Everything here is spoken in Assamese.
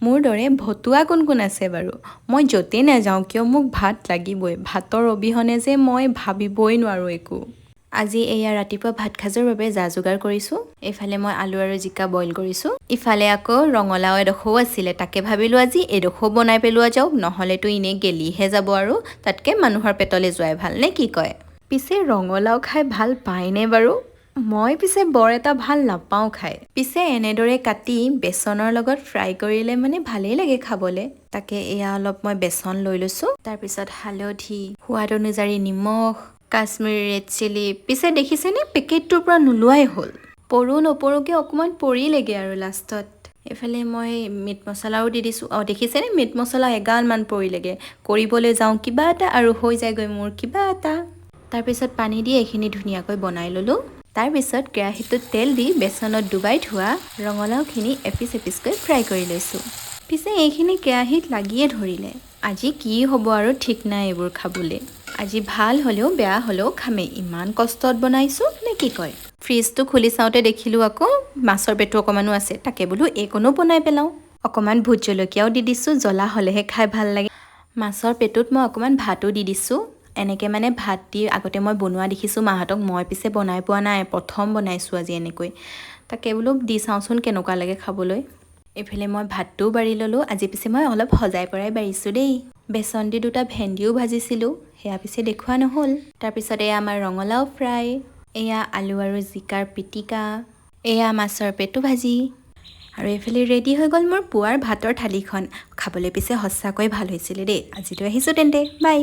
মোৰ দৰে ভতুৱা কোন কোন আছে বাৰু? মই য'তেই নাযাওঁ কিয়, মোক ভাত লাগিবই। ভাতৰ অবিহনে যে মই ভাবিবই নোৱাৰোঁ একো। আজি এয়া ৰাতিপুৱা ভাত সাজৰ বাবে যা যোগাৰ কৰিছোঁ। এইফালে মই আলু আৰু জিকা বইল কৰিছোঁ। ইফালে আকৌ ৰঙালাও এডোখৰো আছিলে, তাকে ভাবিলোঁ আজি এইডোখৰো বনাই পেলোৱা যাওক, নহ'লেতো এনেই গেলিহে যাব আৰু তাতকৈ মানুহৰ পেটলৈ যোৱাই ভাল নে কি কয়? পিছে ৰঙালাও খাই ভাল পায়নে বাৰু? মই পিছে বৰ এটা ভাল নাপাওঁ খাই। পিছে এনেদৰে কাটি বেচনৰ লগত ফ্ৰাই কৰিলে মানে ভালেই লাগে খাবলৈ। তাকে এয়া অলপ মই বেচন লৈ লৈছোঁ, তাৰপিছত হালধি, সোৱাদ অনুযায়ী নিমখ, কাশ্মীৰী ৰেড চিলি। পিছে দেখিছেনে, পেকেটটোৰ পৰা নোলোৱাই হ'ল। পৰোঁ নপৰোঁকৈ অকণমান পৰিলেগৈ আৰু লাষ্টত। এইফালে মই মিট মছলাও দি দিছোঁ। অঁ, দেখিছেনে, মিট মছলা এগালমান পৰিলেগৈ। কৰিবলৈ যাওঁ কিবা এটা আৰু হৈ যায়গৈ মোৰ কিবা এটা। তাৰপিছত পানী দি এইখিনি ধুনীয়াকৈ বনাই ল'লোঁ। তাৰপিছত কেৰাহীটোত তেল দি বেচনত ডুবাই থোৱা ৰঙালাওখিনি এপিচ এপিচকৈ ফ্ৰাই কৰি লৈছোঁ। পিছে এইখিনি কেৰাহীত লাগিয়ে ধৰিলে। আজি কি হ'ব আৰু ঠিক নাই এইবোৰ খাবলৈ। আজি ভাল হ'লেও বেয়া হ'লেও খামেই, ইমান কষ্টত বনাইছোঁ নে কি কয়? ফ্ৰিজটো খুলি চাওঁতে দেখিলোঁ আকৌ মাছৰ পেটু অকণমানো আছে। তাকে বোলো এইকণো বনাই পেলাওঁ। অকণমান ভোট জলকীয়াও দি দিছোঁ, জ্বলা হ'লেহে খাই ভাল লাগে। মাছৰ পেটুত মই অকণমান ভাতো দি দিছোঁ। এনেকৈ মানে ভাত দি আগতে মই বনোৱা দেখিছোঁ মাহঁতক, মই পিছে বনাই পোৱা নাই, প্ৰথম বনাইছোঁ আজি এনেকৈ। তাকে বোলো দি চাওঁচোন কেনেকুৱা লাগে খাবলৈ। এইফালে মই ভাতটোও বাঢ়ি ল'লোঁ। আজি পিছে মই অলপ সজাই পৰাই বাঢ়িছোঁ দেই। বেচন দি দুটা ভেন্দিও ভাজিছিলোঁ, সেয়া পিছে দেখুওৱা নহ'ল। তাৰপিছত এয়া আমাৰ ৰঙালাও ফ্ৰাই, এয়া আলু আৰু জিকাৰ পিটিকা, এয়া মাছৰ পেটু ভাজি আৰু এইফালে ৰেডি হৈ গ'ল মোৰ পুৱাৰ ভাতৰ থালিখন। খাবলৈ পিছে সঁচাকৈ ভাল হৈছিলে দেই। আজিলৈ আহিছোঁ তেন্তে, বাই।